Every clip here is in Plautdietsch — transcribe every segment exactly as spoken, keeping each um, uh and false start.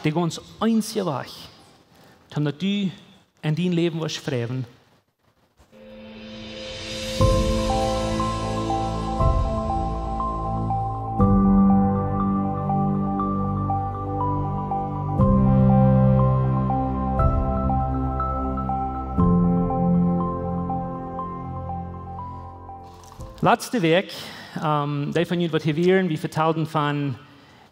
De gaunz eensje Wajch, toom daut du en dien Läwen woascht freiwen. Latste Wäakj, ähm, dee von junt waut hia wieren, wie vetalden von,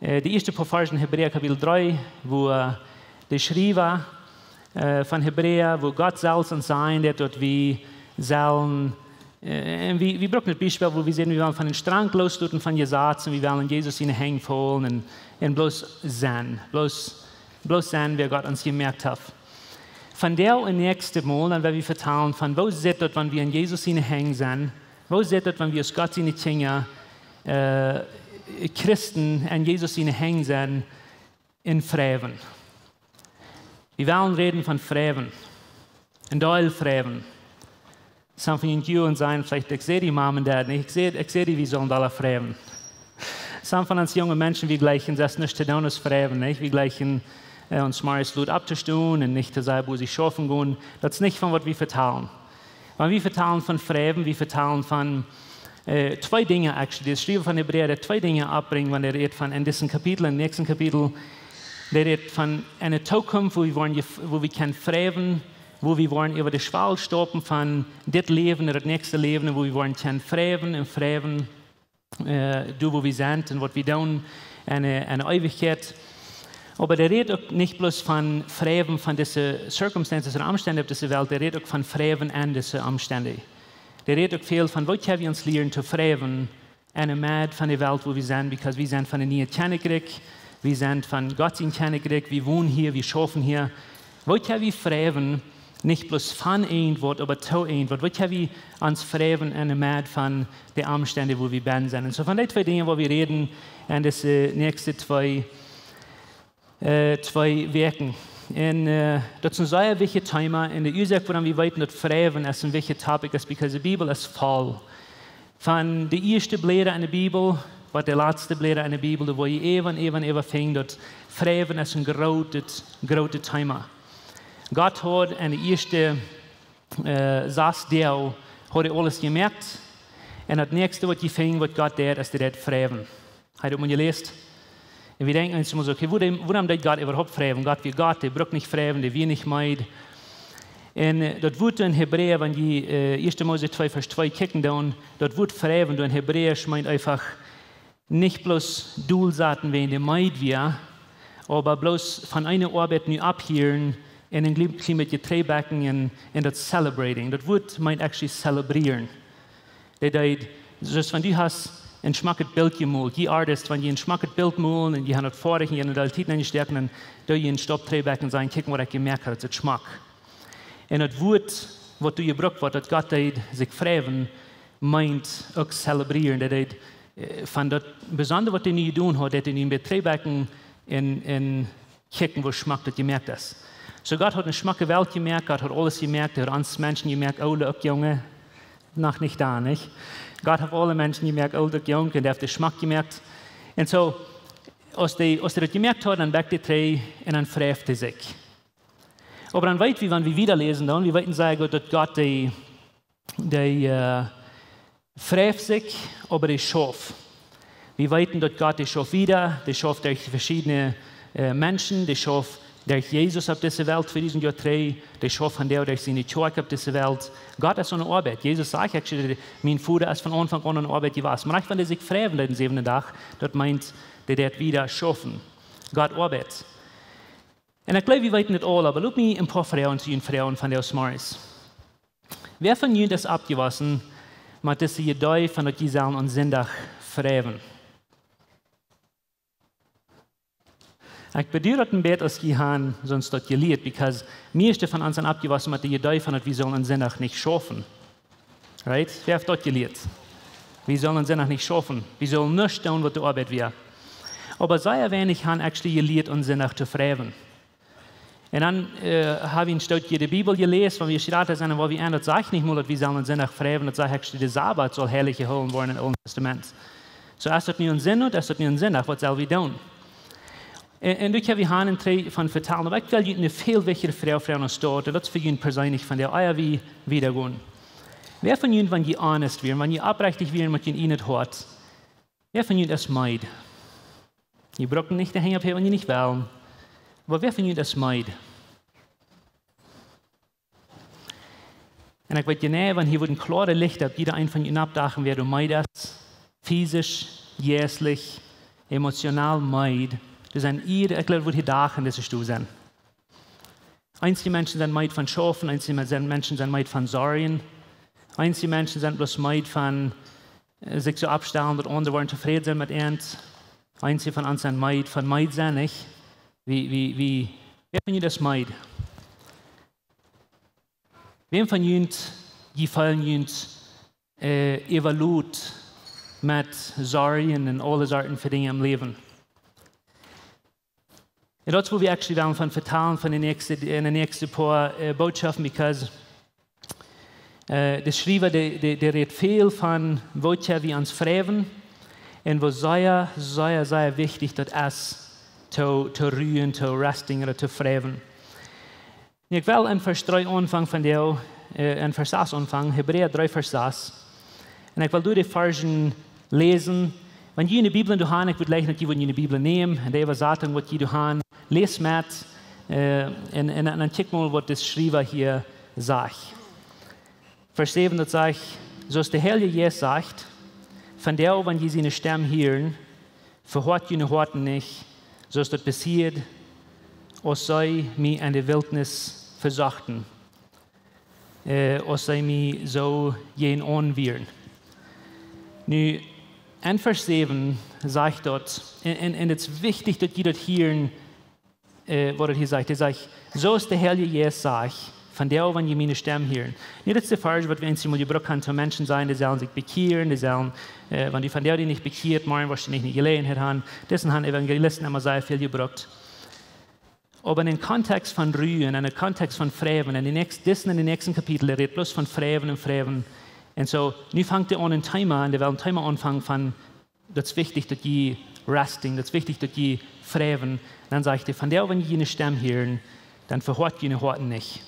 äh, de ieeschte poa Varsch en Hebräa Kapitel dree, wua, äh, de Schriewa, äh, von Hebräa, wua Gott selfst ons sajen deit, daut wie sellen, äh, un wie, wie brucken daut Biespel, wua wie sajen, wie wellen von dän Strank loosloten von Jesaz un wie wellen Jesus siene Henj faulen un, un bloos sennen, bloos, bloos sennen, wäa Gott ons jemoakt haft. Von doa un näakjstet Mol, dan woa wie vetalen von, woo sitt daut, wan wie en Jesus siene Henj sent? Woo sitt daut, wan wie aus Gott siene Kjinja, äh, Christen en Jesus siene Henj sent, un freiwen? Wie wellen räden von freiwen. En Deel freiwen. Some von junt sajen veleicht, ekj säd die, Mom un Dad, nä, ekj säd, ekj säd die, wie sellen aula freiwen. Some von ons junge Menschen, wie jleichen daut nich to doonen es freiwen, nä? Wie jleichen, äh, ons morjens lot opptostonen un nich to sennen, wua see schaufen gonen. Daut es nich von waut wie vetalen. Wan wie vetalen von freiwen, wie vetalen von, äh, twee Dinja, actually. De Schriewa von Hebräa deit twee Dinja oppbrinjen, wan hee rät von, en disen Kapitel, em näakjsten Kapitel, dee rät von eene Tookunft, wua wie woaren jef-, wua wie kjennen freiwen, wua wie woaren äwa de Schwal staupen von dit Läwen no daut näakjste Läwen, wua wie woaren kjennen freiwen un freiwen, äh, doa wua wie sent un waut wie doonen en, äh, en Eewichkjeit. Oba dee rät uk nich bloos von freiwen von dise circumstances un Omstend opp dise Welt, dee rät uk von freiwen en dise Omstend. Dee rät uk väl von, woo kjenn wie ons lieren to freiwen en de Medd von de Welt, wua wie sent, because wie sent von daut niee Kjennichrikj, wie sent von Gott sien Kjennichrikj, wie wonen hia, wie schaufen hia. Woo kjenn wie freiwen, nich bloos von irjentwaut, oba to irjentwaut? Woo kjenn wie ons freiwen en de Medd von de Omstend, wua wie bennen sent? Un soo von dee twee Dinja woa wie räden en dise näakjste twee äh, twee Wäakj. Un, äh, daut es een sea wichtjet Thema. Un de Uasoak, wuarom wie weeten, daut freiwen es een wichtjet topic, es because de Bibel es voll. Von de ieeschte Bläda en de Bibel, bat de latste Bläda en de Bibel, doa woa jie äwa un äwa un äwa finjen, daut freiwen es een grootet, grootet Thema. Gott haud en de ieeschte, äh, sas Doag, haud hee aules jemoakt. Un daut näakjste, waut jie finjen, waut Gott deed, es, dee deed freiwen. Hee haud daut mol jeläst. Un wie denkjen ons mol soo, okay, wuarom, wuarom deed Gott äwahaupt freiwen? Gott wia Gott, dee brukt nich freiwen, dee wia nich meed. Un, äh, daut Wuat en Hebräa, wan jie, äh, ieeschte Mose twee Varsch twee kjikjen doonen, daut Wuat freiwen, doa en Hebräisch meent eefach nich bloos dolsaten wäajen de Meed wia, oba bloos von eene Oabeit nu opphieren un een kjlien, kjlien bät trigj bäakjen un, un daut celebrating. Daut Wuat meent actually celebrieren. Dee deed, soo aus wan du hast een schmocket Bilt jemolt. Jie Artist, wan jie een schmocket Bilt molen un jie haben daut foadich un jie haben doa Tiet nenn jestoaken, dan doo jie een Stap trigj bäakjen un sajen, kjikj waut ekj jemoakt hab, daut es schmock. Un daut Wuat, waut doa jebrukt woat, daut Gott deed sikj freiwen, meent uk celebrieren. Daut deed, äh, von daut Besondre, waut hee nu jedonen haud, daut hee nu een bät trigj bäakjen un, un kjikjen, woo schmock daut jemoakt es. Soo, Gott haud eene schmocke Welt jemoakt, Gott haud aules jemoakt, hee haud ons Menschen jemoakt, oole uk junge, noch nich doa, nich? Gott haud aule Menschen jemoakt, oole uk junge, un dee haft dee schmock jemoakt. Un soo, aus dee, aus dee daut jemoakt haud, dan bäakjt hee trigj un dan freid hee sikj. Oba dan weet wie, wan wie wieda läsen, dan, wie weeten sea goot, daut Gott dee, dee, äh, freid sikj, oba dee schauft. Wie weeten, daut Gott, dee schauft wieda, dee schauft derch veschiedne, äh, Menschen, dee schauft derch Jesus opp dise Welt, tweedusent Joa trigj, dee schauft vondoag derch siene Kjoakj opp dise Welt. Gott es aun de Oabeit. Jesus sajcht actually, mien Voda es von Aunfank aun aun de Oabeit jewast. Mau nich, wan dee sikj freid en dän säwenden Dach, daut meent, dee deit wieda schaufen. Gott oabeit. Un ekj jleew, wie weeten daut aul, oba lot mie een poa Froagen to junt froagen von dise Morjes. Wäa von junt es oppjewossen met dise Idee von daut jie sellen aun Sindach freien? Ekj bedoel daut een bät, aus jie han sest daut jelieet, because mieeschte von ons sent oppjewossen met de Idee von daut wie sellen aun Sindach nich schaufen. Right? Wäa haft daut jelieet? Wie sellen aun Sindach nich schaufen. Wie sellen nuscht doonen, waut de Oabeit wia. Oba sea weinich han actually jelieet aun Sindach to freien. Un dan, äh, hab wie een Stootje de Bibel jeläst, wan wie schrata sent, un wua wie en, daut sajcht nich mol, daut wie sellen aun Sindach freien, daut sajcht actually, de Sabat saul heilich jehoolen woaren em Oolen Tastament. Soo, es daut nu aun Sindach, es daut nu aun Sindach, waut sell wie doonen? Un, un doa kjenn wie han un trigj von vetalen, oba ekj well junt eene väl wichtjere Froag froagen aus daut, un daut es fa junt perseenlich von de Ea wie wieda gonen. Wäa von junt, wan jie honest wieren, wan jie oprechtich wieren met jun ieejnet Hoat, wäa von junt es meed? Jie brucken nich de Henj opphäwen, wan jie nich wellen. Oba wäa von junt es meed? Un ekj weet jeneiw, wan hia wudd een kloaret Licht opp jieda een von junt oppdachen, wäa doa meed es, fisisch, jeistlich, emotional meed. Doa sent hia, ekj jleew, wudd hia Doag en dise Stow sennen. Eenje Menschen sent meed von schaufen, eenje Men-, sent, Menschen sent meed von sorjen. Eenje Menschen sent bloos meed von, äh, sikj soo oppstalen, daut aundre woaren tofräd sennen met an. Eenje von ons sent meed von meed sennen, nich? Wie, wie, wie, wäa von junt es meed? Wäm von junt, jie feelen junt, äh, äwalot met Sorjen un aule Sorten von Dinja em Läwen? Un daut es, wua wie actually wellen von vetalen von de näakjste, en de näakjste poa, äh, Bootschoften, because, äh, de Schriewa, dee, dee, dee rät väl von woo wie ons freien, un woo sea, sea, sea wichtich daut es, to, to ruen, to resting ooda to freien. Nu, ekj well en Varsch dree aunfangen von de, äh, en Varsch sas aunfangen, Hebräa dree Varsch sas. Un ekj well doa de Varschen läsen. Wan jie june Bibel doa han, ekj wudd jleichen, daut jie wudden june Bibel nämen. Un de Äwasatunk, waut jie doa han, läst met, äh, un, un, un dan kjikj mol, waut de Schriewa hia sajcht. Varsch säwen, daut sajcht: Soo aus de Heilje Jeist sajcht, vondoag, wan jie siene Stemm hieren, vehoat june Hoaten nich, soo aus daut passieed, aus see mie en de Wiltnis vesochten, äh, aus see mie soo jäajenaun wieren. Nu, en Varsch säwen sajcht daut, un, un, un daut es wichtich, daut jie daut hieren, äh, waut daut hia sajcht. Hee sajcht: Soo aus de Heilje Jeist sajcht, vondoag, wan jie miene Stemm hieren. Nu, daut es de Varsch, waut wie eensjemol jebrukt haben, to Menschen sajen, dee sellen sikj bekjieren, dee sellen, äh, wan du vondoag die nich bekjieescht, morjen woascht du nich ne Jeläajenheit haben. Disen haben Evangelisten emma sea väl jebrukt. Oba en dän Kontext von ruen, en dän Kontext von freien, en dän näakjsten, disen, en dän näakjsten Kapitel, dee rät bloos von freien un freien. Un soo, nu fangt hee aun een Thema, un hee well een Thema aunfangen von, daut es wichtich, daut jie resting, daut es wichtich, daut jie freien. Dan sajcht hee: Vondoag, wan jie june Stemm hieren, dan vehoat june Hoaten nich.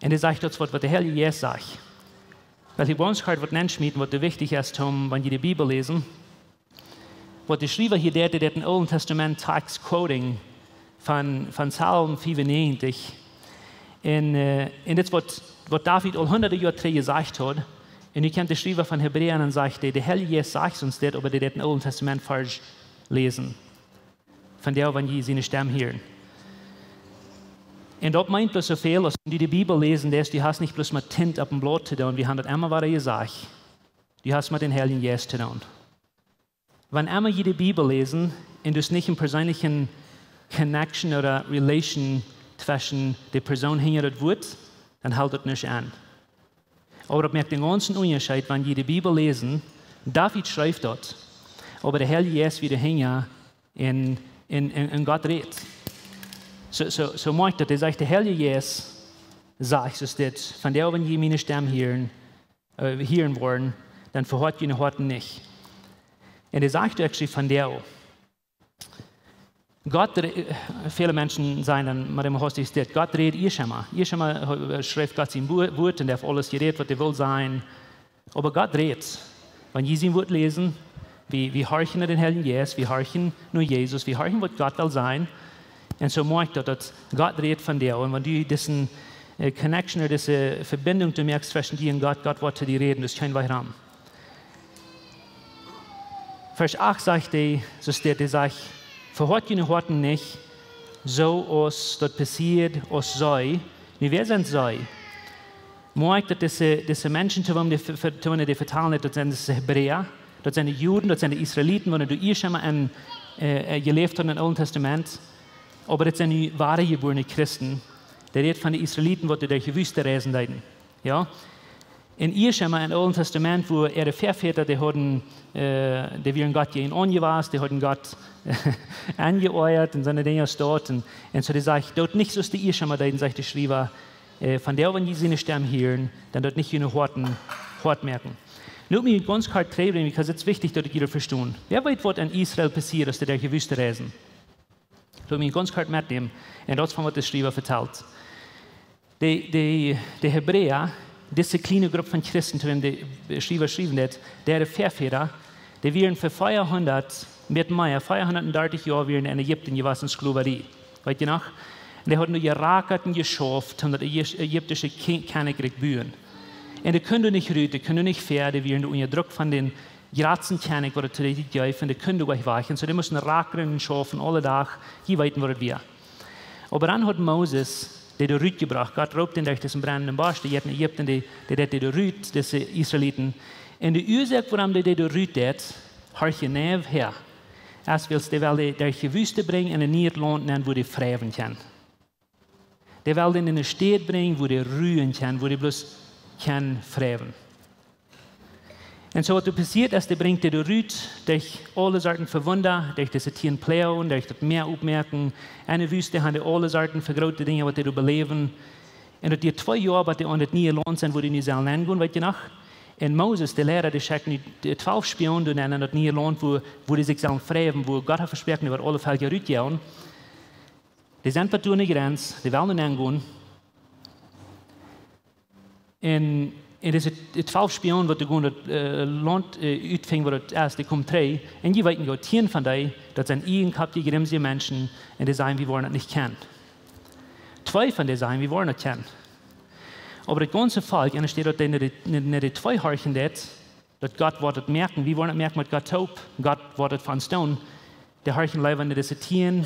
Un hee sajcht, daut es waut, waut de Heilje Jeist sajcht. Well ekj gaunz kort waut nenschmieten, waut doa wichtich es, toom, wan jie de Bibel läsen. Waut de Schriewa hia deit, dee deit een Oolen Testament Text quoting von, von Psalm fiefunneajentich. Un, äh, un dit es waut, waut David aul hundade Joa trigj jesajcht haud. Un nu kjemt de Schriewa von Hebräa un sajcht, de, de Heilje Jeist sajcht ons dit, oba dee deit een Oolen Testament Varsch läsen. Vondoag, wan jie siene Stemm hieren. Un daut meent bloos soo väl, aus wan du de Bibel läsen deist, du hast nich bloos met Tint opp een Blaut to doonen, wie haben daut emma wada jesajcht. Du hast met dän Heiljen Jeist to doonen. Wan emma jie de Bibel läsen un doa es nich eene perseenelje connection ooda relation tweschen de Persoon hinja daut Wuat, dan helt daut nich aun. Oba daut moakt dän gaunzen Unjascheet, wan jie de Bibel läsen, David schreef daut, oba de Heilje Jeist wia doa hinja un, un, un, un Gott rät. Soo, soo, soo moakt daut, hee sajcht, de Heilje Jeist sajcht, soo es dit, vondoag, wan jie miene Stemm hieren, äh, hieren woaren, dan vehoat june Hoaten nich. Un hee sajcht actually vondoag. Gott re-, äh, väle Menschen sajen dan, oba daut es dit, Gott rät ieescht emol. Ieescht emol, äh, schreef Gott sien Wo-, Wuat un hee haft aules jerät, waut hee wull sajen. Oba Gott rät. Wan jie sien Wuat läsen, wie, wie horchen no dän Heiljen Jeist, wie horchen no Jesus, wie horchen, waut Gott well sajen. Un soo moakt daut, daut Gott rät vondoag. Un wan du dise, äh, connection ooda dise Vebinjunk doa moakst tweschen die un Gott, Gott woat to die räden, doa es kjeen Wajch rom. Varsch acht sajcht hee, soo steit, hee sajcht: Vehoat june Hoaten nich, soo aus daut passieed, aus see. Nu, wäa sent see? Moakt daut dise, dise Menschen, to wäm dee ve-, ve-, to wäm dee vetalen deit, daut sent dise Hebräa, daut sent de Juden, daut sent de Israeliten, waut doa ieescht emol en, äh, äh, jeläft haben em Oolen Testament. Oba daut sent nu wadajebuarne Christen. Dee rät von de Israeliten, waut doa derch de Wüste reisen deeden. Jo? Un ieescht emol em Oolen Testament, wua äare Väavodasch, dee hauden, äh, dee wieren Gott jäajenaun jewast, dee hauden Gott aunjeoajat un soone Dinja aus daut. Un, un soo, dee sajcht, doot nich soo aus de ieescht emol deeden, sajcht de Schriewa, äh, vondoag, wan jie siene Stemm hieren, dan doot nich june Hoaten hoat moaken. Nu mott ekj gaunz kort trigjbrinjen, because daut es wichtich, daut jie daut vestonen. Wäa weet, waut en Israel passieed, aus dee derch de Wüste reisen? Daut mie gaunz kort metnämen. Un daut es von waut de Schriewa vetalt. De, de, de Hebräa, dise kjliene Grupp von Christen, to wäm de Schriewa schriewen deed, dee Väaväda, dee wieren fa veahundat, met mea, veahundatdartich Joa wieren en Ägipten jewast en Sklowarie. Weet jie noch? Un dee hauden doa jerakjat un jeschauft, om daut ägip-, ägiptische Kje-, Kjennichrikj buen. Un dee kunnen nich rut, dee kunnen nich väa, dee wieren unja Druck von dän jratsten Kjennich, waut et to dee Tiet jeef, un dee kunnen nich wajch. Un soo, dee musten rakjren un schaufen, aule Dach, jie weeten, waut et wia. Oba dan haud Moses dee doa rut jebrocht. Gott roopt dän derch disen brennenden Bosch, dee jeit en Ägipten, dee, dee deed dee doa rut, dise Israeliten. Un de Uasoak, wuarom dee dee doa rut deed, horch jeneiw häa, es wiels dee well dee derch de Wüste brinjen en een nieet Launt nenn, wua dee freiwen kjennen. Dee well dee en eene Städ brinjen, wua dee ruen kjennen, wua dee bloos kjennen freiwen. Un soo waut doa passieet es, dee brinjt dee doa rut, derch aule Sorten von Wunda, derch dise tieen Ploagen, derch daut Mäa opmoaken, en de Wüste han dee aule Sorten von groote Dinja, waut dee doa beläwen. Un daut diet twee Joa, bat dee aun daut niee Launt sent, wua dee nu sellen nenn gonen, weet jie noch? Un Moses, de Liera, dee schekjt nu de twalf Spionen doa nenn en daut niee Launt, wua, wua dee sikj sellen freiwen, wua Gott haft vesproaken, dee woat aule Velkja rutjoagen. Dee sent bat doa aun de Jrenz, dee wellen doa nenn gonen. Un, un dise twalf Spionen, waut doa gonen daut, äh, Launt, äh, utfinjen, waut daut es, dee komen trigj. Un jie weeten jo, tieen von dee, daut sent ieejenkoppje, jrimsje Menschen, un dee sajen, wie woaren daut nich kjennen. Twee von dee sajen, wie woaren daut kjennen. Oba daut gaunze Volkj, enne Städ daut dee no dee, no, no dee twee horchen deed, daut Gott woat daut moaken, wie woaren daut moaken met Gott toop, Gott woat daut fa ons doonen, dee horchen leewa no dise tieen.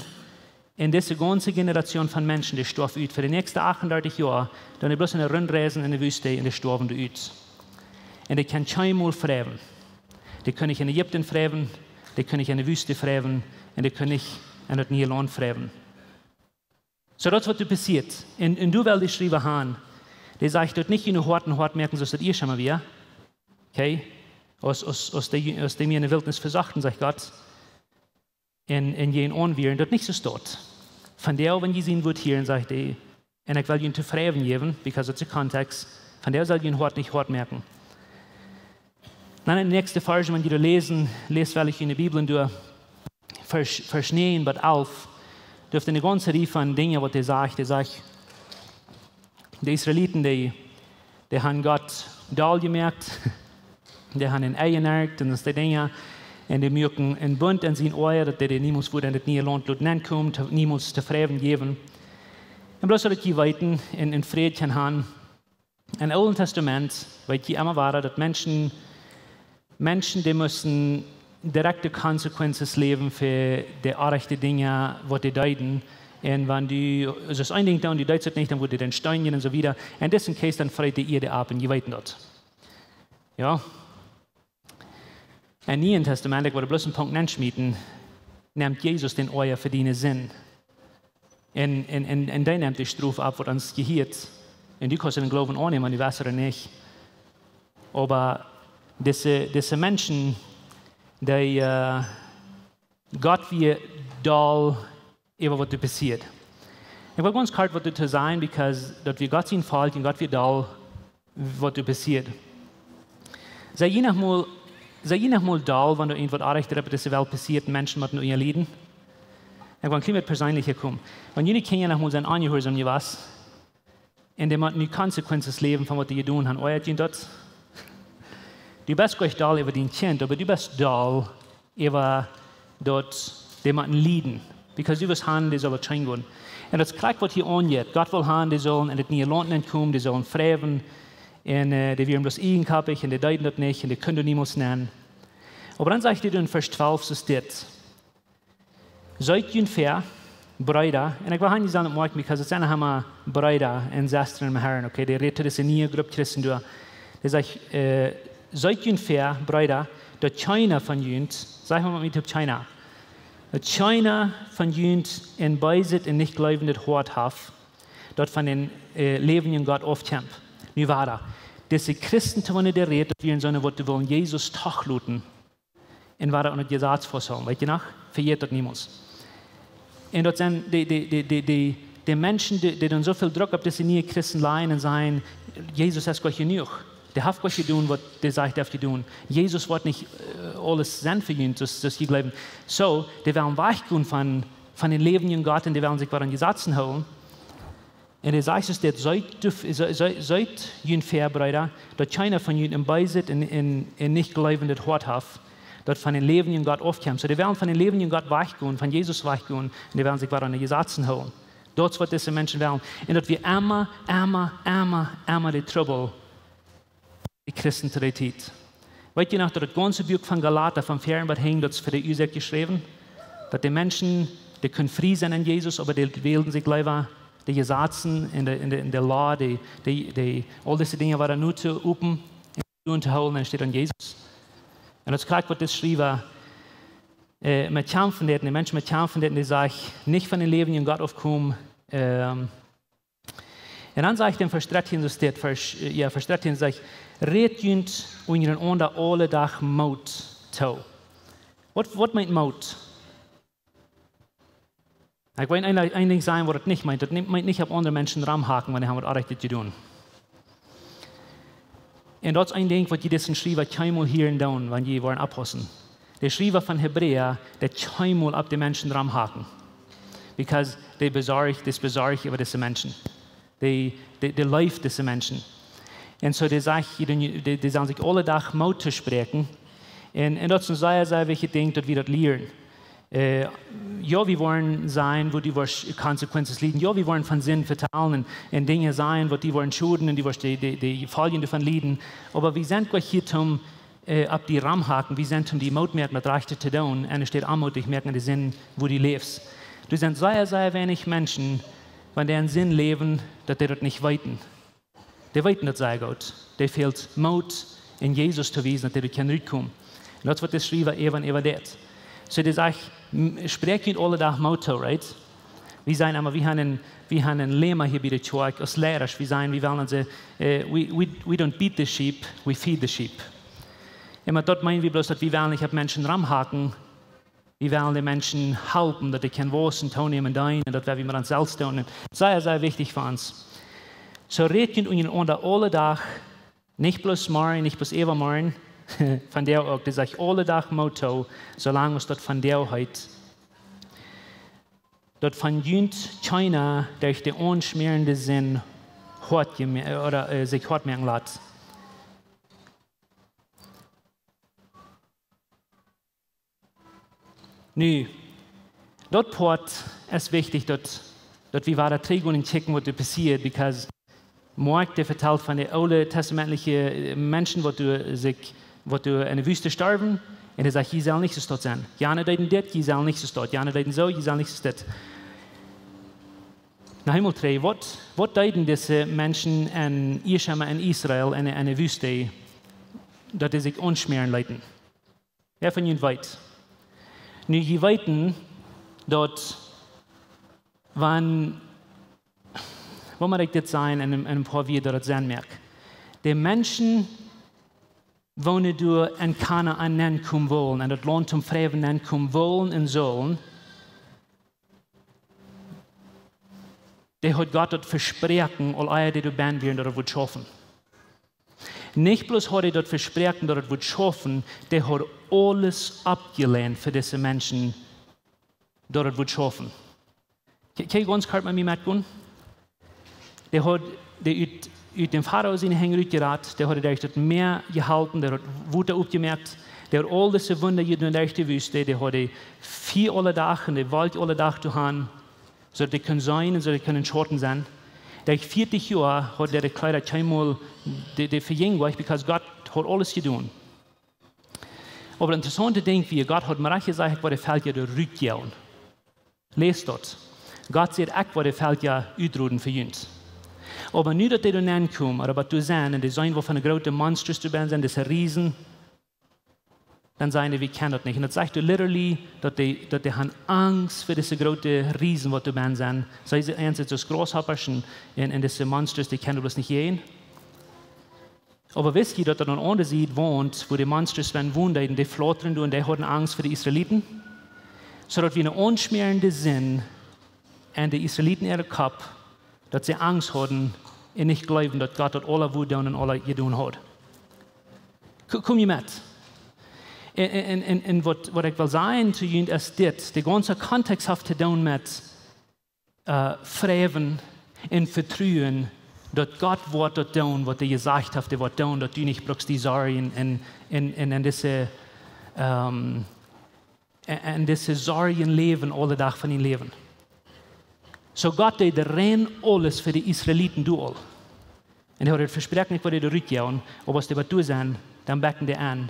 Un dise gaunze Generation von Menschen, dee storf ut fa de näakjste achtundartich Joa, dan dee bloos en de Rundreisen en de Wüste, un dee storwen doa ut. Un dee kunnen kjeenmol freiwen. Dee kunnen nich en Ägipten freiwen, dee kunnen nich en de Wüste freiwen, un dee kunnen nich en daut niee Launt freiwen. Soo, daut es waut doa passieet. Un, un doa well de Schriewa han. Dee sajcht daut nich en de Hoaten hoat moaken, soo aus daut ieescht emol wia. Okay? Aus, aus, aus dee, aus dee mie en de Wiltnis vesochten, sajcht Gott. Un, un jäajenaun wieren, daut nich soo steit. Vondoag, wan jie sien Wuat hieren, sajcht hee, un ekj well junt to freiwen jäwen, because it's a context, vondoag sell jie jun Hoat nich hoat moaken. Dan en de näakjste Varsch, wan jie doa läsen, läst well ekj en de Bibel doa, Varsch, Varsch näajen bat alf, doa haft hee ne gaunze Rieej von Dinja, waut hee sajcht. Hee sajcht, de Israeliten, dee, dee han Gott doll jemoakt, dee han am enjeneakt un daut dee Dinja, un dee muaken en Bunt en sien Oaja, daut dee, dee niemols wudden en daut niee Launt loten nenkomen, to, niemols to freiwen jäwen. Un bloos daut jie weeten, en, en Fräd kjennen han, em Oolen Testament, weet jie emma wada, daut Menschen, Menschen, dee musten direkte consequences läwen fa de orajchte Dinja, waut dee deeden. Un wan du, soo aus een Dinkj dan, du deetst et nich, dan wudd dee dan steenjen un soo wieda. Un disen Case dan freet dee Ieed opp un jie weeten daut. Jo? Em Nieen Testament, ekj well bloos een Punkt nenschmieten, nemt Jesus dän Oaja fa diene Sind. Un, un, un, un dee nemt de Strof opp, waut ons jehieet. Un du kaust em Gloowen aunnämen, du weetst et nich. Oba dise, dise Menschen, dee, äh, Gott wia doll äwa waut doa passieet. Ekj well gaunz kort waut doa to sajen, because daut wia Gott sien Volkj un Gott wia doll waut doa passieet. Sent jie noch mol, sent jie noch mol doll, wan doa irjentwaut oajch opp dise Welt passieet un Menschen motten unja lieden? Ekj well een kjlien bät perseenlicha komen. Wan june Kjinja noch mol sent onjehuarsom jewast, un dee motten nu consequences läwen von waut dee jedonen han, oajat junt daut? Du best nich doll äwa dien Kjint, oba du best doll äwa daut dee motten lieden. Because du west han, dee sull daut scheen gonen. Un daut es krakjt waut hia aunjeit. Gott well han, dee sullen en daut niee Launt nenkomen, dee sullen freiwen. Un, äh, dee wieren bloos ieejenkoppich un dee deeden daut nich un dee kunnen doa niemols nenn. Oba dan sajcht hee en Varsch twalf, soo steit: Seet junt väa, Breeda, un ekj well hia nich sajen, moakj, because et sent emma Breeda un Sestren em Harn, okay? Dee rät to dise niee Grupp Christen doa. Dee sajcht, äh, seet junt väa, Breeda, daut kjeena von junt, saj mol met mie toop, kjeena. Daut kjeena von junt een beeset un nich gleewendet Hoat haft, daut von dän, äh, läwendjen Gott aufkjemt. Nu wada. Dise Christen, to wäm dee rät, daut wieren soone, waut dee wullen Jesus toloten. Un wada aun daut Jesaz fausthoolen, weet jie noch? Vejät daut niemols. Un daut sent dee, dee, dee Menschen, dee, dee dan soo väl Druck opp dise niee Christen lajen un sajen, Jesus es goot jenuach. Dee haft goot jedonen, waut dee sajcht, dee haft jedonen. Jesus woat nich, äh, aules sennen fa junt, soo aus, soo aus jie jleewen. Soo, dee wellen wajchgonen von von dän läwendjen Gott, un dee wellen sikj wada aun Jesazen hoolen. Un hee sajcht, es dit, seet, du, se-, se-, seet junt väa, Breeda, daut kjeena von junt em Bee sitt un, un, un nich gleewendjet Hoat haft, daut von dän läwendjen Gott aufkjemt. Soo, dee wellen von dän läwendjen Gott wajchgonen, von Jesus wajchgonen, un dee wellen sikj wada aun de Jesazen hoolen. Daut es waut dise Menschen wellen. Un daut wia emma, emma, emma, emma de Trubbel, de Christen to dee Tiet. Weet jie noch, daut daut gaunze Buak von Galata, von väaren bat hinjen, daut es fa de Uasoak jeschräwen? Daut de Menschen, dee kunnen frie sennen en Jesus, oba dee wälden sikj leewa de Jesazen un de, un de, un de Loa, de, de, de, aul dise Dinja wada nu to open un to hoolen, enne Städ aun Jesus. Un daut es krakjt waut de Schriewa, äh, met kjamfen deed, de Menschen met kjamfen deed, dee sajcht, nich von dän läwendjen Gott aufkomen, ähm, Un dan sajcht hee en Varsch dartieen, soo steit, Varsch, äh, jo, Varsch dartieen sajcht: "Rät junt unjarenaunda aule Dach Moot too." Waut, waut meent Moot? Ekj well een, een Dinkj sajen, waut daut nich meent. Daut ni-, meent nich opp aundre Menschen romhacken, wan dee haben waut Orrajchtet jedonen. Un daut es een Dinkj, waut jie disen Schriewa kjeenmol hieren doonen, wan jie woaren oppaussen. De Schriewa von Hebräa, dee kjeenmol opp de Menschen romhacken. Because dee besorcht, dee es besorcht äwa dise Menschen. Dee, dee, dee leeft dise Menschen. Un soo, dee sajcht, dee, dee, dee sellen sikj aule Dach Moot toospräakjen. Un, un daut es een sea, sea wichtjet Dinkj, daut wie daut lieren. Äh, jo, wie woaren sajen, woo du woascht Consequences lieden. Jo, wie woaren von Sind vetalen un, un Dinja sajen, waut die woaren schoden un du woascht de, de, de Foljen doavon lieden. Oba wie sent nich hia om, äh, opp die romhacken. Wie sent om die Moot moaken, waut Rajchtet to doonen. Un enne Städ onmootich moaken enne Sind, woo du läfst. Doa sent sea, sea weinich Menschen, wan dee en Sind läwen, daut dee daut nich weeten. Dee weeten daut sea goot. Dee fält Moot, en Jesus to wiesen, daut dee doa kaun rutkomen. Un daut es waut de Schriewa äwa un äwa deed. Soo, dee sajcht, m-, spräakjt junt aule Dach Moot too, right? Wie sajen emma, wie haben een, wie haben een Lema hia bie de Kjoakj aus Leidasch. Wie sajen, wie wellen soo, äh, we, we, we don't beat the sheep, we feed the sheep. Un met daut meenen wie bloos, daut wie wellen nich opp Menschen romhacken, wie wellen de Menschen halpen, daut dee kjennen waussen, toonämen, deenen, un daut woa wie met ons selfst doonen. Sea, sea wichtich fa ons. Soo, rät junt unjarenaunda aule Dach, nich bloos morjen, nich bloos äwamorjen, vondoag uk, dee sajcht aule Dach Moot too, soo lang aus daut vondoag heet. Daut von junt kjeena derch de aunschmäarende Sind hoat jeme-, ooda, äh, sikj hoat moaken lat. Nu, daut Poat es wichtich, daut, daut wie wada trigj gonen un checken, waut doa passieet, because Moakj, dee vetalt von de ooltestamentliche, äh, Menschen, waut doa sikj, waut doa enne Wüste storwen, un dee sajcht: "Jie sellen nich soo staut sennen. Jane deeden dit, jie sellen nich soo staut. Jane deeden soo, jie sellen nich soo staut." Nu, eemol trigj, waut, waut deeden dise Menschen en Ieschema en Israel, en, enne Wüste, daut dee sikj aunschmäaren leeten? Wäa von junt weet? Nu, jie weeten, daut wan, woo mott ekj dit sajen en, en een poa Wieed, daut daut Senn moakt? De Menschen, waut nu doa en Kanaan nenkomen wullen, en daut Launt toom Freiwen nenkomen wullen un sullen, dee haud Gott daut vesproaken, aul ea dee doa bennen wieren, daut daut wudd schaufen. Nich bloos haud hee daut vesproaken, daut daut wudd schaufen, dee haud aules oppjelajcht fa dise Menschen, daut daut wudd schaufen. Kje-, kjenn jie gaunz kort met mie metgonen? Dee haud dee ut, ut däm Farao siene Henj rutjerat, dee haud dee derch daut Mäa jehalpen, dee haud Wota opjemoakt, dee haud aul dise Wunda jedonen derch de Wüste, dee haud dee Fia aule Dach un de Wolkj aule Dach doa han, soo daut dee kunnen sennen un soo daut dee kunnen schauten sennen. Derch vieetich Joa haud dee de Kjleeda kjeenmol, dee, dee vejinjen nich, because Gott haud aules jedonen. Oba daut interessaunte Dinkj wia, Gott haud mau rajcht jesajcht: "Ekj woa de Velkja doa rutjoagen." Läst daut. Gott säd: "Ekj woa de Velkja utroden fa junt." Oba nu daut dee doa nenkomen, ooda waut doa sent, un dee seenen, waut fa groote Monsters doa bennen sent, dise Riesen, dan sajen dee: "Wie kjennen daut nich." Un daut sajcht doa literally, daut dee, daut dee han Angst fa dise groote Riesen, waut doa bennen sent. See, see, eent sent soo aus Grasshoppers un, un, un dise Monsters, dee kjennen bloos nich jäajen. Oba wist jie, daut doa aun de aundre Sied wont, wua de Monsters bennen wonen deeden, dee flautren doa un dee hauden Angst fa de Israeliten? Soo daut wia eene aunschmäarende Sind en de Israeliten äare Kopp, daut see Angst hauden un nich jleewden, daut Gott daut aula wudd doonen un aula jedonen haud. Ko-, kom jie met? Un, un, un, un waut, waut ekj well sajen to junt es dit. De gaunze Kontext haft to doonen met, äh, fräwen un vetruen, daut Gott woat daut doonen, waut hee jesajcht haft, hee woat doonen, daut du nich brukst die sorjen un, un, un, un dise, ähm, un, un dise Sorjen läwen aule Dach von dien Läwen. Soo Gott deed rein aules fa de Israeliten doa aul. Un hee haud vesproaken, ekj woa dee doa rutjoagen, oba aus dee waut doa sent, dan bekjen dee aun.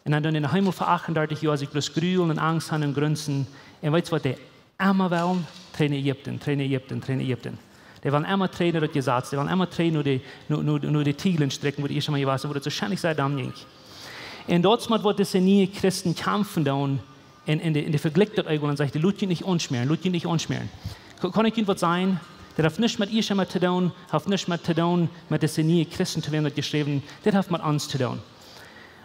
Un dan doonen dee noch eemol fa achtundartich Joa sikj bloos grulen un Angst haben un grunzen. Un weetst waut dee emma wellen? Trigj no Ägipten, trigj no Ägipten, trigj no Ägipten. Dee wellen emma trigj no daut Jesaz, dee wellen emma trigj no de, no, no, no de Tiegeln strikjen, wua dee ieescht emol jewast, wua daut soo scheen sea domm jinkj. Un daut es waut dise niee Christen kjamfen doonen, un, un dee, un dee vejlikjt daut uk aul un sajcht, dee lot junt nich aunschmäaren, lot junt nich aunschmäaren. Kaun, kaun ekj junt waut sajen? Daut haft nuscht met ieescht emol to doonen, haft nuscht met to doonen met dise niee Christen, to wäm daut jeschräwen, dit haft met ons to doonen.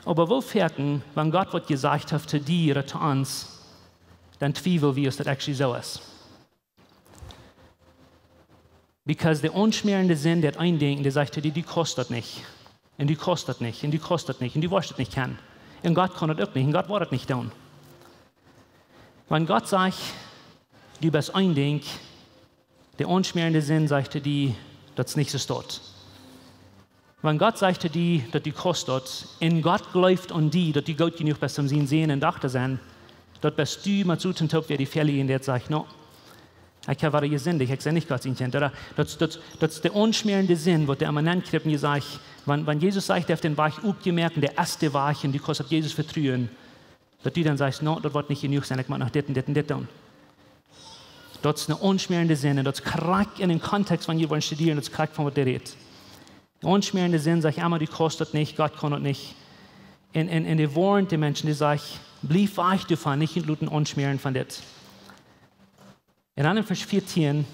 Oba woo foaken, wan Gott waut jesajcht haft to die ooda to ons, dan twiewel wie, aus daut actually soo es. Because de aunschmäarende Sind deit een Dinkj, dee sajcht to die, du kaust daut nich. Un du kaust daut nich. Un du kaust daut nich. Un du woascht daut nich kjennen. Un Gott kaun daut uk nich. Un Gott woat daut nich doonen. Wan Gott sajcht, du best een Dinkj, de aunschmäarende Sind sajcht to die, daut es nich soo. Wan Gott sajcht to die, daut du kaust daut, un Gott jleeft aun die, daut du goot jenuach best om sien Sän un Dochta to sennen, daut best du met soo toop, wäa die fälen deit, sajcht, no, ekj hab wada jesindicht, ekj sie nich Gott sien Kjint. Ooda daut, daut, daut es de aunschmäarende Sind, waut dee emma nenkjrippen, dee sajcht, wan, wan Jesus sajcht, hee haft dän Wajch opjemoakt, un dee es de Wajch, un du kaust opp Jesus vetruen, daut du dan sajchst, no, daut woat nich jenuach sennen, ekj mott noch dit un dit un dit doonen. Daut es eene aunschmäarende Sind, un daut es krakjt en dän Kontext, wan jie woaren studieren, daut es krakjt von waut hee rät. De aunschmäarende Sind sajcht emma, du kaust daut nich, Gott kaun daut nich. Un, un, un dee woarnt de Menschen, dee sajcht, bliew wajch doavon, nich junt loten aunschmäaren von dit. Un dan en Varsch vieetieen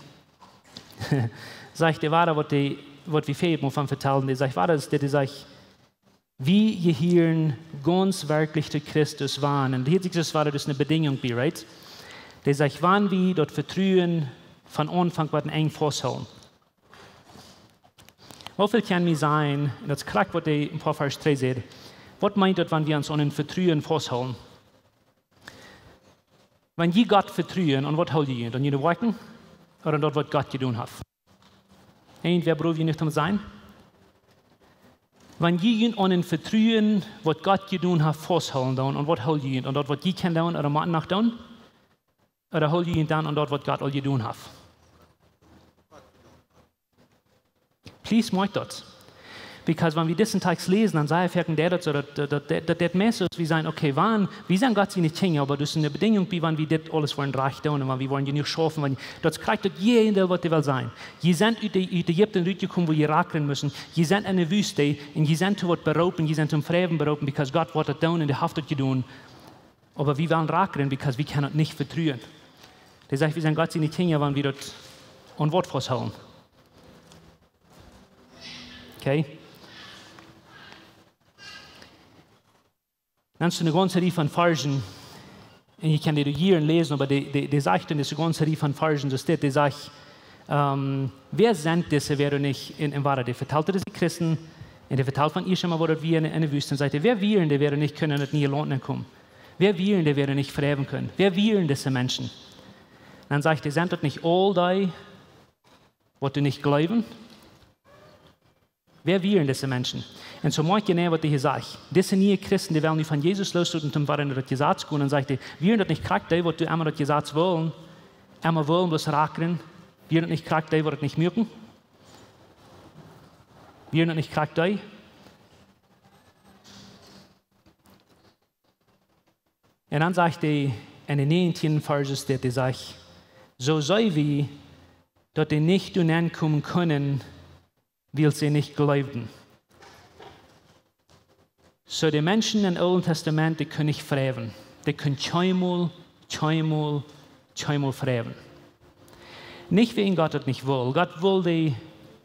sajcht dee wada, waut dee, waut wie väl mol von vetalen, dee sajcht wada, daut dee sajcht, wie jehieren gaunz werkjlich to Christus, wan, un hia sajcht et wada, daut es eene Bedinjunk bie, right? Dee sajcht, wan wie daut Vetruen von Aunfank bat daut Enj fausthoolen. Woo väl kjenn wie sajen, un daut es krakjt waut dee een poa Varsch trigj säd, waut meent daut, wan wie ons aun een Vetruen fausthoolen? Wan jie Gott vetruen, aun waut hool jie junt? Aun june Woakjen ooda aun daut, waut Gott jedonen haft? Irjentwäa bruck jenuach to sennen? Wan jie junt aun een Vetruen, waut Gott jedonen haft, fausthoolen doonen, aun waut hool jie junt? Aun daut, waut jie kjennen doonen ooda motten noch doonen? Ooda hool jie junt dan aun daut, waut Gott aul jedonen haft? Please, moakt daut. Because wan wie disen Tekst läsen, dan saj ekj foaken, daut, daut, daut, daut, daut, daut meist es, wie sajen, okay, wan, wie sent Gott siene Kjinja, oba daut es eene Bedinjunk bie, wan wie dit aules woaren rajcht doonen, un wan wie woaren jenuach schaufen, wan, daut es krakjt daut Jäajendeel, waut dee well sajen. Jie sent ut de, ut Ägipten rutjekomen, wua jie rakren musten. Jie sent enne Wüste, un jie sent to waut beroopen, jie sent toom Fräwen beroopen, because Gott woat daut doonen, un dee haft daut jedonen. Oba wie wellen rakren, because wie kjennen daut nich vetruen. Dee sajcht, wie sent Gott siene Kjinja, wan wie daut aun waut fausthoolen. Okay? Dan es doa eene gaunze Rieej von Varschen. Un jie kjennen dee hia läsen, oba dee, dee, dee sajcht en dise gaunze Rieej von Varschen, daut dit, dee sajcht, ähm, wäa sent dise, wäa doa nich en, en wada, dee vetalt dise Christen, un dee vetalt von ieescht emol, woo daut wia en, en de Wüste, un sajcht, wäa wieren dee, wäa doa nich kunnen en daut niee Launt nenkomen? Wäa wieren dee, wäa doa nich fräwen kunnen? Wäa wieren dise Menschen? Dan sajcht hee, sent daut nich aul dee, waut doa nich jleewen? Wäa wieren dise Menschen? Un soo moakt jeneiw, waut hee hia sajcht. Dise niee Christen, dee wellen nu von Jesus loosloten, toom wada no daut Jesaz gonen. Un sajcht hee, wieren daut nich krakjt dee, waut doa emma daut Jesaz wullen, emma wullen bloos rakren? Wieren daut nich krakjt dee, waut daut nich muaken? Wieren daut nich krakjt dee? Un dan sajcht hee en de näajentieende Varsch dit, hee sajcht, soo see wie, daut dee nich doa nenkomen kunnen, wiels see nich jleewden. Soo de Menschen em Oolen Tastament, dee kunnen nich fräwen. Dee kunnen kjeenmol, kjeenmol, kjeenmol fräwen. Nich wäajen Gott daut nich wull. Gott wull dee,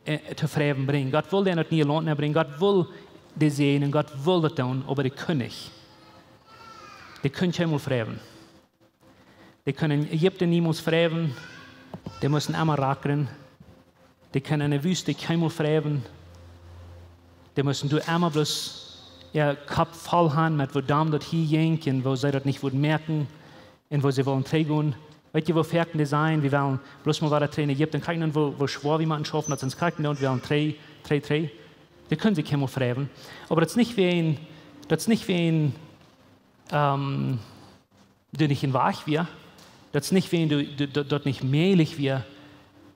äh, toom Fräwen brinjen. Gott wull dee en daut niee Launt nenbrinjen. Gott wull dee säajnen. Gott wull daut doonen, oba dee kunnen nich. Dee kunnen kjeenmol fräwen. Dee kunnen en Ägipten niemols fräwen. Dee musten emma rakren. Dee kunnen en de Wüste kjeenmol fräwen. Dee musten doa emma bloos äa Kopp voll han met woo domm daut hia jinkj un woo see daut nich wudden moakjen un woo see wullen trigj gonen. Weet jie, woo foaken dee sajen, wie wellen bloos mau wada trigj no Ägipten, kjikj dan, woo, woo schwoa wie motten schaufen, daut see ons kjikjen dan, wie wellen trigj, trigj, trigj. Dee kunnen sikj kjeenmol freiwen. Oba daut es nich wäajen, daut es nich wäajen, ähm, doa nich een Wajch wia. Daut es nich wäajen doa, doa, daut, daut nich mäajlich wia.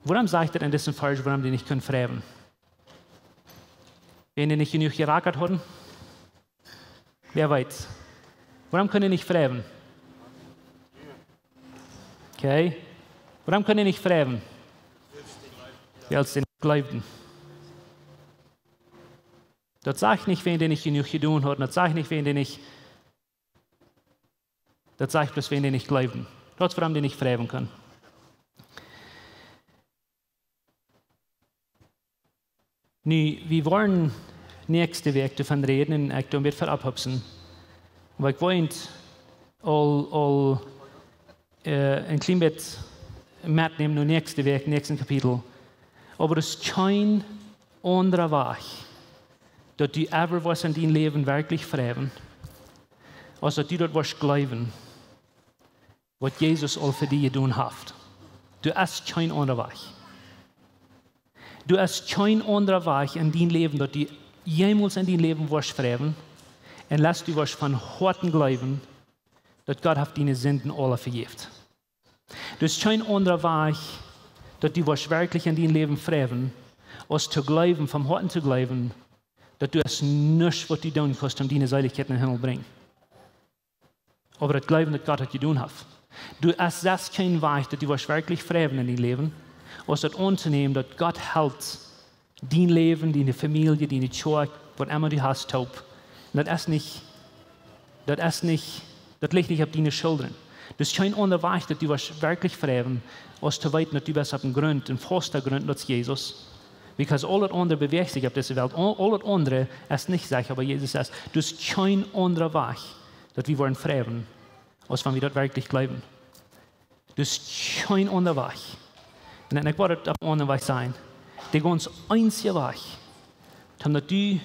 Wuarom sajcht daut en disen Varsch, wuarom dee nich kunnen freiwen? Wäajen dee nich jenuach jerakat hauden? Wäa weet? Wuarom kunnen dee nich freiwen? Okay. Wuarom kunnen dee nich freiwen? Wiels see nich jleewden. Daut sajcht nich, wäajen dee nich jenuach jedonen hauden. Daut sajcht nich, wäajen dee nich, daut sajcht bloos, wäajen dee nich jleewden. Daut es wuarom dee nich freiwen kunnen. Nu, wie woaren näakjste Wäakj doavon räden un ekj doo een bät verophupsen. Oba ekj well aul, aul, äh, een kjlien bät metnämen no näakjste Wäakj, näakjsten Kapitel. Oba daut es kjeen aundra Wajch, daut du ever woascht en dien Läwen werkjlich freiwen, aus daut du daut woascht jleewen, waut Jesus aul fa die jedonen haft. Doa es kjeen aundra Wajch. Doa es kjeen aundra Wajch en dien Läwen, daut du jemols en dien Läwen woascht freiwen, unless du woascht von Hoaten jleewen, daut Gott haft diene Sinden aula vejäft. Doa es kjeen aundra Wajch, daut du woascht werkjlich en dien Läwen freiwen, aus to jleewen, von Hoaten to jleewen, daut doa es nuscht, waut du doonen kaust, om diene Seelichkjeit en dän Himmel brinjen. Oba daut jleewen, daut Gott daut jedonen haft. Doa es selfst kjeen Wajch, daut du woascht werkjlich freiwen en dien Läwen, aus daut auntonämen, daut Gott helt dien Läwen, diene Famielje, diene Kjoakj, waut emma du hast, toop. Daut es nich, daut es nich, daut licht nich opp diene Schullren. Doa es kjeen aundra Wajch, daut du woascht werkjlich freiwen, aus to weeten, daut du best opp een Grunt, een fausta Grunt, daut es Jesus. Because aul daut aundre bewäacht sikj opp dise Welt. Aul, aul daut aundre es nich secha, oba Jesus es. Doa es kjeen aundra Wajch, daut wie woaren freiwen, aus wan wie daut werkjlich jleewen. Doa es kjeen aundra Wajch. Un dan, ekj wull daut opp een aundren Wajch sajen. De gaunz eensje Wajch, om daut du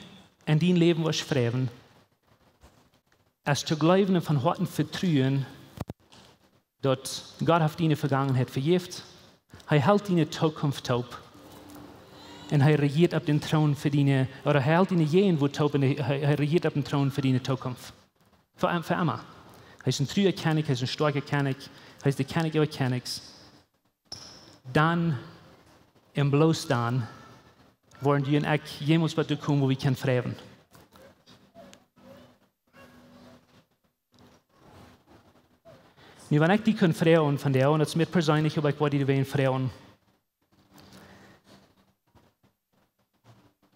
en dien Läwen woascht freiwen, es to jleewen un von Hoaten vetruen, daut Gott haft diene Vergangenheit vejäft. Hee helt diene Tookunft toop. Un hee rejieet opp dän Troon fa diene, ooda hee helt diene Jäajenwoat toop un hee, hee, hee rejieet opp dän Troon fa diene Tookunft. Fa, fa emma. Hee es een trua Kjennich, hee es een stoakja Kjennich, hee es de Kjennich äwa Kjennichs. Dan, un bloos dan, woaren du un ekj jemols bat doa komen, wua wie kjennen freiwen. Nu, wan ekj die kunn froagen von doa, un daut es mie perseenlich, oba ekj wull die doawäajen froagen.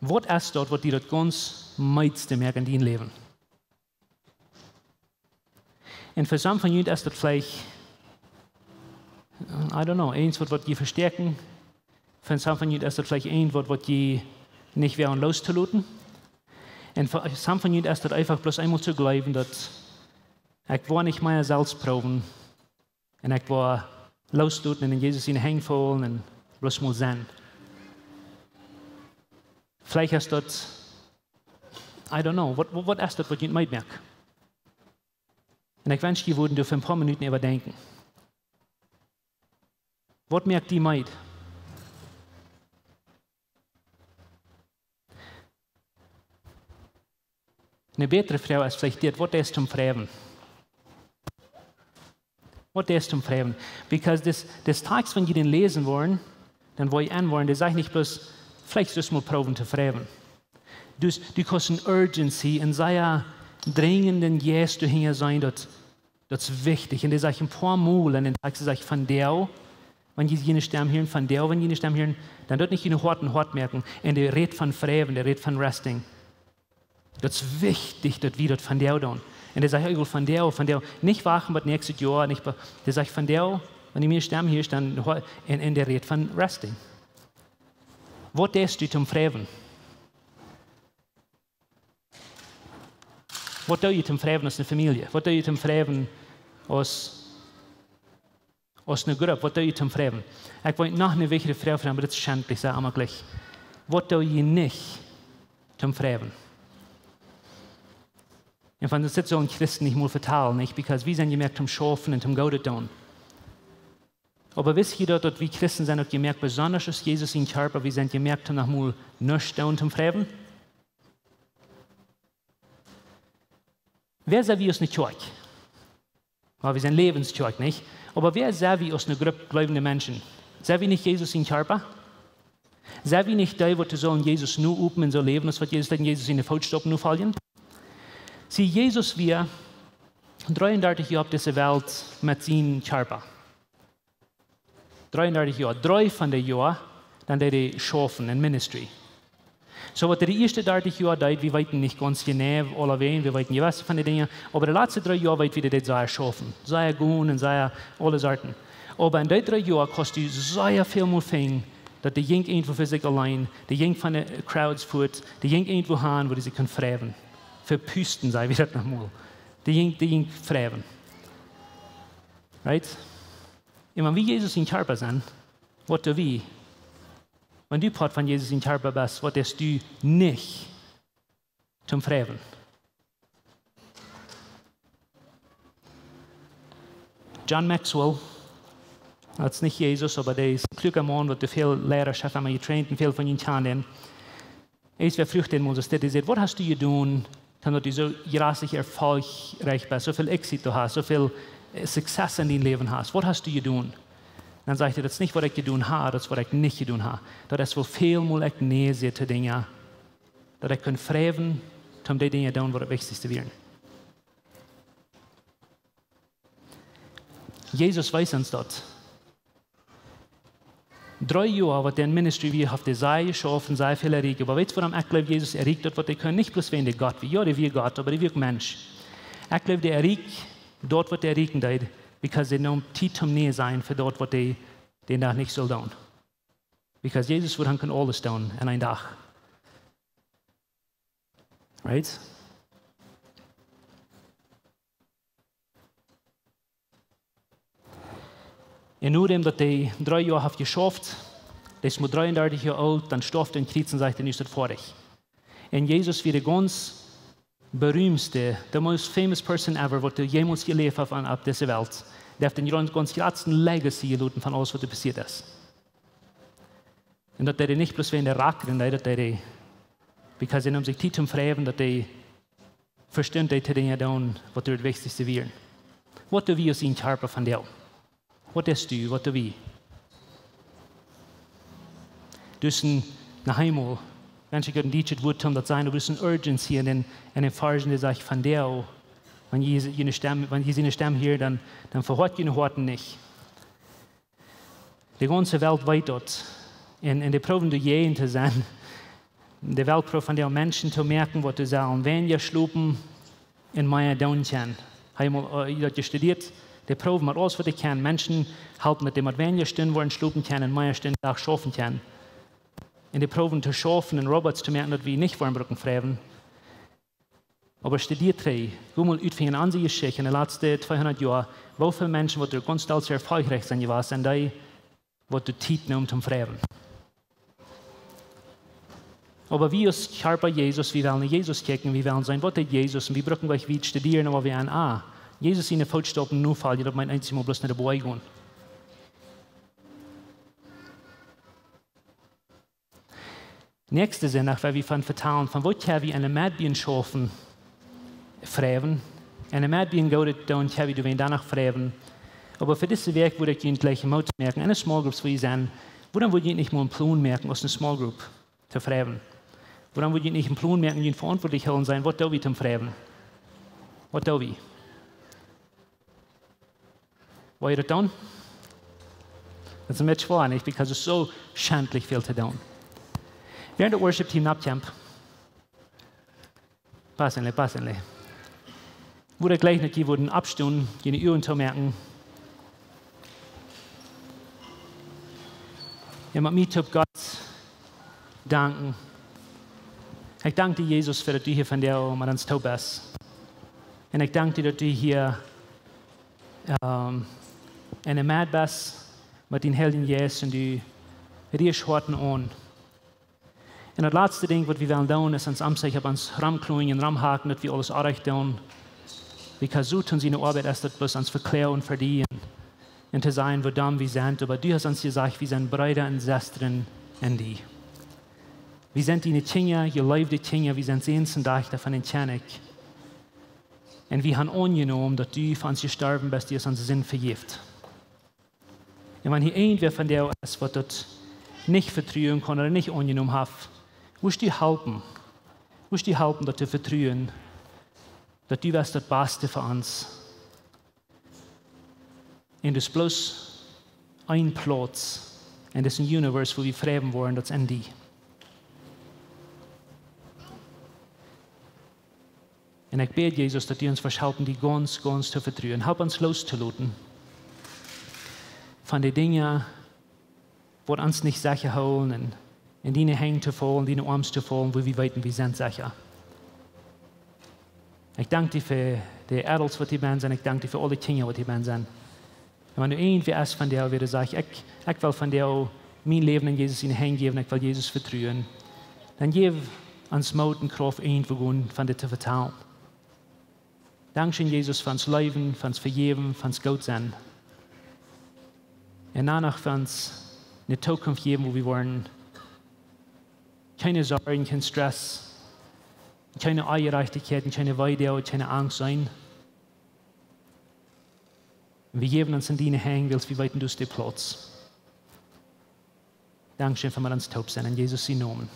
Waut es daut, waut die daut gaunz meist moakt en dien Läwen? Un fa some von junt es daut veleicht, I don't know, eent waut, waut jie vestäakjen. Fa some von junt es daut veleicht eent waut, waut jie nich woaren lostoloten. Un fa some von junt es daut eefach bloos eemol to jleewen, daut ekj woa nich mea selfst proowen. Un ekj woa losloten un en Jesus siene Henj faulen un bloos mol sennen. Veleicht es daut, I don't know, waut, waut, waut es daut, waut junt meed moakt? Un ekj wensch, jie wudden doa fa een poa Minuten äwa denkjen. Waut moakt die meed? Eene bätre Froag es veleicht dit: Waut deist du om freiwen? Waut deist du om freiwen? Because this, this Tekst, wan jie dän läsen woaren, dan woa jie enwoaren, dee sajcht nich bloos, veleicht sust mol proowen to freiwen. Dus du kaust eene Urgency, een sea drinjenda Jeist doahinja seenen, daut, daut es wichtich. Un dee sajcht een poa Mol, un dan sajcht see, sajcht: Vondoag, wan jie june Stemm hieren, vondoag, wan jie june Stemm hieren, dan doot nich june Hoaten hoat moaken. Un dee rät von freiwen, dee rät von resting. Daut es wichtich, daut wie daut vondoag doonen. Un dee sajcht: Ekj well vondoag, vondoag, nich wachten bat näakjstet Joa, nich ba-, dee sajcht: Vondoag, wan jie miene Stemm hieren, dan ho-, un, un dee rät von resting. Waut deist du om freiwen? Waut doo jie om freiwen aus eene Famielje? Waut doo jie om freiwen aus, aus eene Grupp? Waut doo jie om freiwen? Ekj well noch eene wichtje Froag froagen, oba daut es schentlich, saj emma jlikj. Waut doo jie nich om freiwen? Un von dit sult een Christ nich mol vetalen, nich? Because wie sent jemoakt toom schaufen un toom Goodet doonen. Oba wist jie daut, daut wie Christen sent uk jemoakt, besonda aus Jesus sien Kjarpa, wie sent jemoakt toom noch mol nuscht doonen toom freiwen? Wäa sent wie aus ne Kjoakj? Well, wie sent Läwenskjoakj, nich? Oba wäa sent wie aus ne Grupp gleubende Menschen? Sent wie nich Jesus sien Kjarpa? Sent wie nich dee, waut sullen Jesus noapen un soo läwen, aus waut Jesus deed, un Jesus siene Footstaupen nofoljen? See, Jesus wia dreeundartich Joa opp dise Welt met sien Kjarpa. Dreeundartich Joa, dree von de Joa, dan deed hee schaufen en ministry. Soo waut hee de ieeschte dartich Joa deed, wie weeten nich gaunz jeneiw aulawäajen, wie weeten jewesse von de Dinja, oba de latste dree Joa weet wie, daut hee sea schaufen, sea gonen un sea aule Sorten. Oba en dee dree Joa kaust du sea väl mol finjen, daut dee jinkj irjentwoo fa sikj auleen, dee jinkj von de crowds fuat, dee jinkj irjentwoo han, wua dee sikj kunn freiwen. Vepusten, saj wie daut noch mol. Dee jinkj, dee jinkj freiwen. Right? Un wan wie Jesus sien Kjarpa sent, waut doo wie? Wan du Poat von Jesus sien Kjarpa best, waut deist du nich toom freiwen? John Maxwell, daut es nich Jesus, oba dee es een kluaka Maun, waut väl Liera haft emma jetraind un väl von junt kjanen. Eent wäa fruach dän mol, dee säd: "Waut hast du jedonen, daut du soo jrasich erfolgreich best, soo väl éxito hast, soo väl, eh, success en dien Läwen hast? Waut hast du jedonen?" Dan sajcht hee: "Daut es nich, waut ekj jedonen hab, daut es, waut ekj nich jedonen hab. Daut es, woo väl mol ekj nä säd to Dinja, daut ekj kunn freiwen, toom dee Dinja doonen, waut daut wichtichste wieren." Jesus wees ons daut. Dree Joa, waut dee en ministry wia, haft hee sea jeschauft, sea väl erreicht. Oba weetst, wuarom ekj jleew, Jesus erreicht daut, waut hee kunn? Nich bloos wäajen dee Gott wia. Jo, dee wia Gott, oba dee wia uk Mensch. Ekj jleew, dee erreicht daut, waut hee erreichen deed, because hee neem Tiet toom nä sennen fa daut, waut hee dän Dach nich sull doonen. Because Jesus wudd, hee kunn aules doonen en een Dach. Right? Un nu, däm daut hee dree Joa haft jeschauft, dee es mau dreeundartich Joa oolt, dan stoaft hee aum Kjriez un sajcht: "Nu es daut foadich." Un Jesus wia de gaunz berühmtste, the most famous person ever, waut doa jemols jeläft haft aun, opp dise Welt. Dee haft dän gaunz, gaunz jratsten legacy jeloten von aules, waut doa passieet es. Un daut deed hee nich bloos wäajen dee rakjren deed, daut deed hee, because hee neem sikj Tiet toom freiwen, daut hee vestunt, dee to Dinja doonen, waut doa daut wichtichste wieren. Waut doo wie aus een Kjarpa vondoag? Waut deist du? Waut doo wie? Doa es een, noch eemol, Mensch, ekj hab een Dietsch Wuat toom daut sajen, oba doa es een urgency en, en dän Varsch, dee sajcht vondoag, wan jie, jie ne Stemm, wan jie siene Stemm hieren, dan, dan vehoat june Hoaten nich. De gaunze Welt weet daut. Un, un dee proowen doajäajen to sennen. De Welt proowt vondoag Menschen to moaken, waut dee sellen weinja schlopen un mea doonen kjennen. Hab jie mol, eh, daut jestudieet? Dee proowen met aules, waut dee kjennen, Menschen halpen, daut dee met weinja Stunden woaren schlopen kjennen un mea Stunden Dach schaufen kjennen. Un dee proowen to schaufen un Robots to moaken, daut wie nich woaren brucken freiwen. Oba studiet trigj, go mol ut von onse Jeschicht en de latste tweehundat Joa, woo väl Menschen, waut doa gaunz doll erfolgreich sent jewast, sent dee, waut de Tiet neemen toom freiwen. Oba wie aus Kjarpa Jesus, wie wellen no Jesus kjikjen, wie wellen seenen, waut deed Jesus, un wie brucken jlikj wiet studieren, oba wie aun, ah, Jesus siene Footstaupen nofoljen, daut meent eensjemol bloos no de Boaj gonen. Näakjsten Sindach woa wie von vetalen, von waut kjenn wie en de Medbien schaufen, freiwen. En de Medbien Goodet doonen, kjenn wie doawäajen dan noch freiwen. Oba fa dise Wäakj wudd ekj junt jlikj Moot moaken, en de small groups, wua jie sent, wuarom wudd jie nich mol een Plon moaken, aus eene small group to freiwen? Wuarom wudd jie nich een Plon moaken, junt veauntwuatlich hoolen, seenen, waut doo wie toom freiwen? Waut doo wie? Woa jie daut doonen? Daut es een bät schwoa, nich? Because doa es soo schentlich väl to doonen. Wäarent daut Worship Team nopp kjemt, passenle, passenle, wudd ekj jlikj, daut jie wudden oppstonen, june Uagen toomoaken. Un met mie toop Gott danken. Ekj dank die, Jesus, fa daut du hia vondoag met ons toop best. Un ekj dank die, daut du hia, ehm, en de Med best met dän Heiljen Jeist un du rieescht Hoaten aun. Un daut latste Dinkj waut wie wellen doonen es ons aum sikj opp ons romkloajen un romhaken, daut wie aules orrajcht doonen. Because Soton siene Oabeit es daut bloos ons vekloagen ver die un, un to sajen woo domm wie sent, oba du hast ons jesajcht, wie sent Breeda un Sestren en die. Wie sent diene Kjinja, jeleewde Kjinja, wie sent Säns un Dajchta von dän Kjennich. Un wie han aunjenomen daut du fa ons jestorwen best, du hast onse Sind vejäft. Un wan hia irjentwäa von dee es waut daut nich vetruen kaun ooda nich aunjenomen haft, wurscht du halpen. Wurscht du halpen daut to vetruen, daut du west daut Baste fa ons. Un daut es bloos een Plauz en disen Universe wua wie frei woaren, daut es en die. Un ekj bäd, Jesus, daut du ons wurscht halpen die gaunz, gaunz to vetruen. Halp ons loos to loten von dee Dinja waut ons nich secha hoolen un en diene Henj to faulen, diene Oarms to faulen, wua wie weeten wie sent secha. Ekj dank die fa de adults waut hia benn sent, ekj dank die fa aule Kjinja waut hia benn sent. Un wan doa irjentwäa es von dee, waut sajcht, ekj, ekj well vondoag mien Läwen en Jesus siene Henj jäwen, ekj well Jesus vetruen, dan jeff ons Moot un Krauft irjentwoo gonen von dit to vetalen. Dankscheen, Jesus, fa ons Läwen, fa ons Vejäwen, fa ons goot sennen. Un dan noch fa ons eene Zukunft jäwen wua wie woaren kjeene Sorjen, kjeen Stress, kjeene Onjerajchtichkjeit, kjeene Weedoag, kjeene Angst seenen. Un wie jäwen ons en diene Henj, wiels wie weeten du best de Plauz. Dankscheen fa met ons toop sennen, en Jesus sienen Nomen.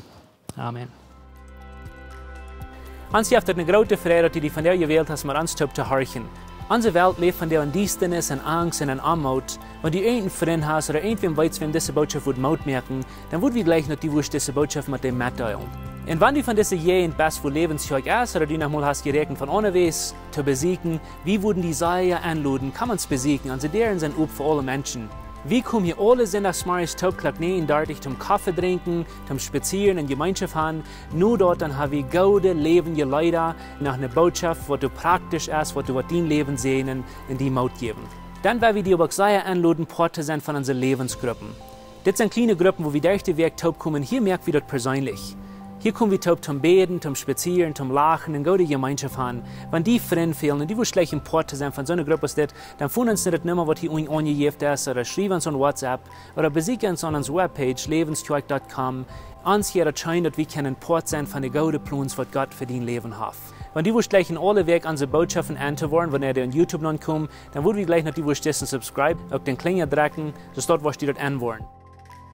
Amen. Ons jeft et eene groote Freid daut du die vondoag jewält hast met ons toop to horchen. Onse Welt läft vondoag en Diestanis, en Angst un en Oamoot. Wan du irjent een Frint hast ooda irjentwäm weetst wäm dise Bootschoft wudd Moot moaken, dan wudd wie jleichen daut du wurscht dise Bootschoft met dee metdeelen. Un wan du von dise Jäajent best wua Läwens Kjoakj es ooda du noch mol hast jeräakjent von aundawäajes to besieekjen, wie wudden die sea enloden, komm ons besieekjen, onse Däaren sent op fa aule Menschen. Wie komen hia aule Sindachsmorjes toop Klock näajen dartich toom Koffe drinkjen, toom spazieren un Jemeenschoft han. No daut dan ha wie goode läwendje Leeda, noch eene Bootschoft waut doa praktisch es, waut doa woat dien Läwen säajnen un die Moot jäwen. Dan well wie die oba uk sea enloden Poat to sennen von onse Läwensgruppen. Dit sent kjliene Gruppen wua wie derch de Wäakj toop komen, hia moak wie daut perseenlich. Hia kom wie toop toom bäden, toom spazieren, toom lachen un goode Jemeenschoft han. Wan die Frind fälen un du wurscht jleichen Poat to sennen von soone Grupp aus dit, dan foon ons no de Numma waut hia unjen aunjejäft es ooda schriew ons aun WhatsApp ooda besieekj ons aun onse Webpage läwenskjoakj dot com. Ons jeit daut scheen daut wie kjennen Poat sennen von de goode Plons waut Gott fa dien Läwen haft. Wan du wurscht jleichen aule Wäakj onse Bootschoften en to woaren wanea dee aun YouTube nopp komen, dan wudd wie jleichen daut du wurscht disen subscribe, uk dän Klinja drekjen, soo daut wurscht du daut en woaren.